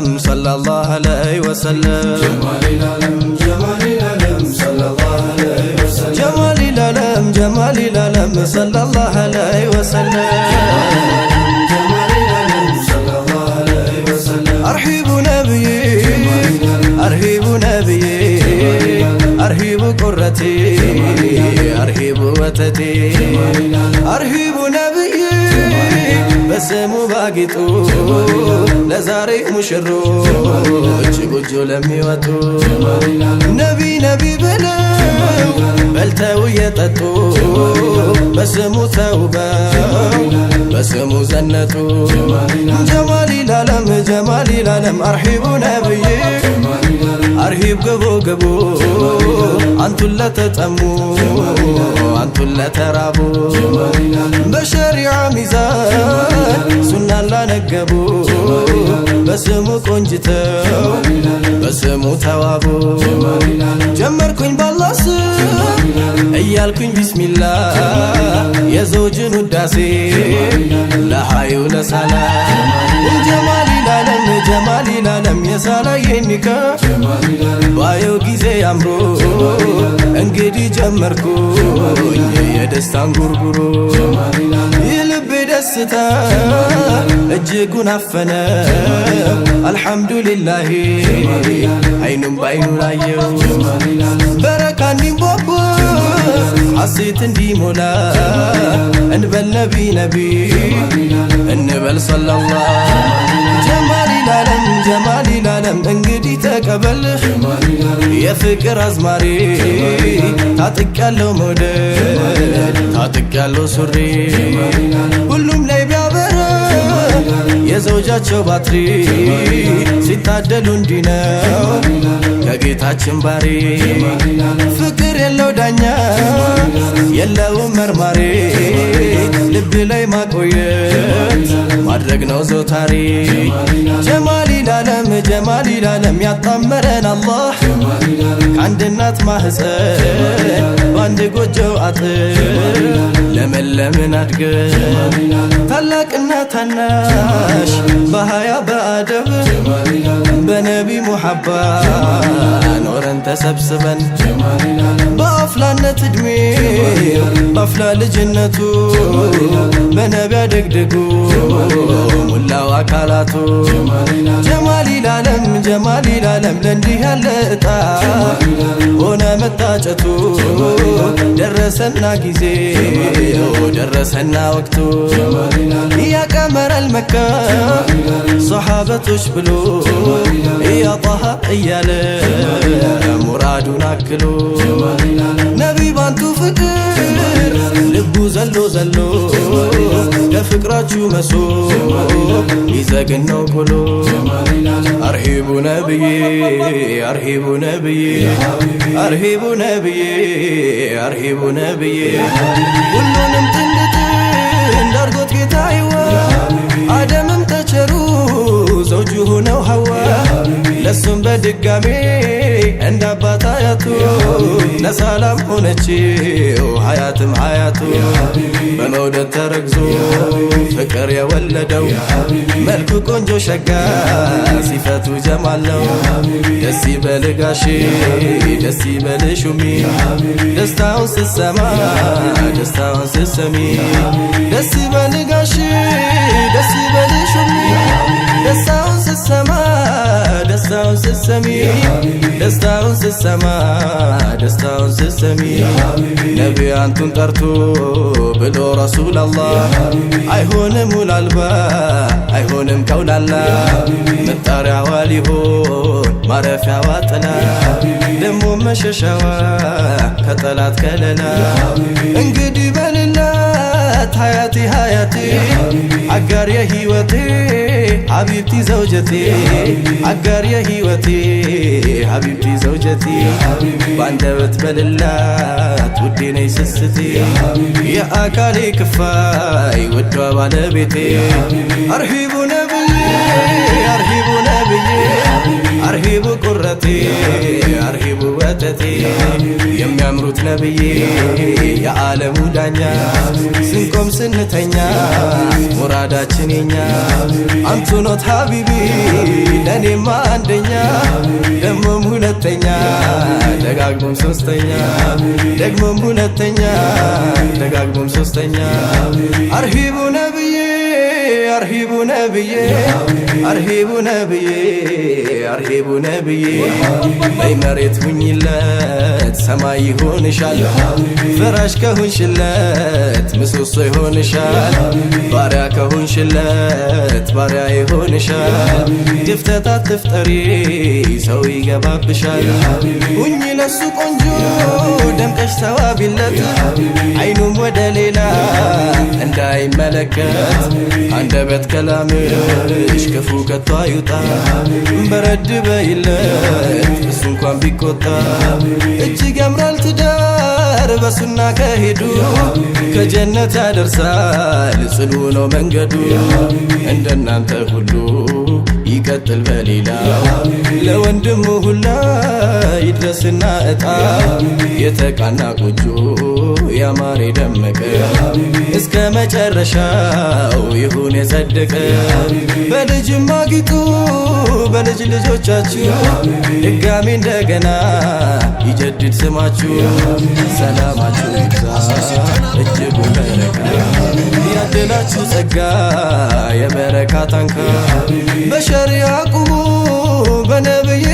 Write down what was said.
صلى الله عليه وسلم. جمال العالم، جمال العالم، صلى الله عليه وسلم. جمال العالم، جمال العالم، صلى الله عليه وسلم. جمال العالم، صلى الله عليه وسلم. አርሂቡ ነብይ፣ አርሂቡ ነብይ፣ አርሂቡ ቁረቴ፣ አርሂቡ ወተቴ፣ አርሂቡ ነብይ በስሙ ባጊጡ ለዛሬ ሙሽሮች ጎጆ ለሚወጡ ነቢ ነቢ ብለው በልተው እየጠጡ በስሙ ተውበው በስሙ ዘነጡ። ጀማሊ ላለም፣ ጀማሊ ላለም፣ አርሂቡ ነብይ፣ አርሂብ ግቡ ግቡ፣ አንቱን ለተጠሙ፣ አንቱን ለተራቡ፣ በሸሪዓ ሚዛን ሱናን ላነገቡ፣ በስሙ ቆንጅተው በስሙ ተዋቡ። ጀመርኩኝ ባላህ ስም እያልኩኝ ቢስሚላ የዘውጅን ውዳሴ ለሃዩ ለሳላ። ጀማሊ ላለም፣ ጀማሊ ላለም፣ የሳላዬ ኒካ ባየው ጊዜ አምሮ እንግዲህ ጀመርኩኝ የደስታን ጉርጉሮ። የልቤ ደስታ እጅጉን አፈነ። አልሐምዱሊላሂ አይኑም ባይኑ ላየው። በረካ እንዲንቧቧ፣ ሐሴት እንዲሞላ እንበል ነቢ ነቢ እንበል ሰለላህ። ጀማሊ ላለም፣ ጀማሊ ላለም፣ እንግዲህ ተቀበል የፍቅር አዝማሪ። ታጥቅ ያለው መውደድ፣ ታጥቅ ያለው ሱሪ፣ ሁሉም ላይ ቢያበራ የዘውጃቸው ባትሪ፣ ሲታደሉ እንዲህ ነው ከጌታችን ባሪ። ፍቅር የለው ዳኛ፣ የለውም መርማሪ፣ ልብ ላይ ማቆየት ማድረግ ነው ዞታሪ። ጀማሊ ላለም፣ ጀማሊ ላለም፣ ያጣመረን አላህ ከአንድ እናት ማህፀን በአንድ ጎጆው አጥር ለመለምን አድገን ታላቅና ታናሽ በሀያ በአደብ በነቢ ሙሐባ ኖረን ተሰብስበን በአፍላነት ዕድሜ፣ በአፍላ ልጅነቱ በነቢ አደግድጉ ሙላው አካላቱ። ጀማሊ ላለም፣ ጀማሊ ላለም፣ ለእንዲህ ያለ እጣ ሆነ መታጨቱ። ደረሰና ጊዜው፣ ደረሰና ወቅቱ፣ ያ ቀመረል መካ ሰሓበቶች ብሎ ያ ጣሃ እያለ ሙራዱን አክሎ ነቢ ባንቱ ፍቅር ልቡ ዘሎ ዘሎ ከፍቅራችሁ መሶብ ሊዘግን ነው ቆሎ። አርሂቡ ነብዬ፣ አርሂቡ ነብዬ፣ አርሂቡ ነብዬ፣ አርሂቡ ነብዬ፣ ሁሉንም ጥንድ ጥንድ አርጎት ጌታዬዋ፣ አደምም ተቸሩ ዘውጁ ሆነው ሐዋ፣ ለሱም በድጋሜ እንደ አባት አያቱ ለሰላም ሆነችው ሀያትም ሀያቱ። በመውደድ ተረግዞ ፍቅር የወለደው መልኩ ቆንጆ ሸጋ ሲፈቱ ጀማል ነው። ደስ ይበል ጋሼ፣ ደስ ይበል ሹሚ፣ ደስታውን ስትሰማ፣ ደስታውን ስትሰሚ። ደስ ይበል ጋሼ፣ ደስ ይበል ሹሚ፣ ደስታውን ስትሰማ፣ ደስታውን ስትሰሚ፣ ደስታውን ስትሰማ፣ ደስታውን ስትሰሚ። ነቢ አንቱን ጠርቶ ብሎ ረሱል አላህ አይሆንም ውል አልባ፣ አይሆንም ከውላላ፣ መጣሪያዋ ሊሆን ማረፊያዋ ጥላ፣ ደሞ መሸሻዋ ከጠላት ከለላ። እንግዲህ በልላት ሀያቲ ሀያቲ አጋር የህይወቴ حبيبتي زوجتي፣ አጋር የህይወቴ حبيبتي زوجتي፣ በአንደበት በልላት ውዴ ነይ ስስቴ፣ የአካሌ ክፋይ ውዷ ባለቤቴ። አርሂቡ ነብዬ፣ አርሂቡ ነብዬ፣ አርሂቡ ቁረቴ፣ አርሂቡ ወተቴ። መተቴ የሚያምሩት ነብዬ የዓለሙ ዳኛ ስንቆም ስንተኛ ሙራዳችን የኛ አንቱ ኖት ሀቢቢ ለእኔማ አንደኛ ደግሞም ሁለተኛ ደጋግሞም ሶስተኛ ደግሞም ሁለተኛ ደጋግሞም ሶስተኛ አርሂቡ ነብዬ አርሂቡ ነብዬ አርሂቡ ነብዬ አርሂቡ ነብዬ በይ መሬት ሁኝለት ሰማይ ይሆንሻል፣ ፍራሽ ከሆንሽለት ምሰሶ ይሆንሻል፣ ባሪያ ከሆንሽለት ባሪያ ይሆንሻል። ክፍተት አትፍጠሪ ሰው ይገባብሻል። ሁኚ ለሱ ቆንጆ ደምቀሽ ተዋቢለት አይኑም ወደ ሌላ እንዳይመለከት አንደበት ከላምሽ ክፉ ከቶ አይውጣ። በረድ በይለት እሱ እንኳን ቢቆጣ እጅግ ያምራል ትዳር በሱና ከሄዱ ከጀነት ያደርሳል ጽኑ ነው መንገዱ። እንደናንተ ሁሉ ይቀጥል በሌላው ለወንድሙ ሁላ ይድረስና እጣ የተቃና ጎጆ ያማረ ደመቀ እስከ መጨረሻው ይሁን የጸደቀ። በልጅማ ጊጡ በልጅ ልጆቻችሁ ድጋሚ እንደገና ይጀድድ ስማችሁ። ሰላማችሁ ይብዛ እጅጉ በረካ ያደላችሁ ጸጋ የበረካ ታንካ በሸሪያ ቁሙ በነብይ።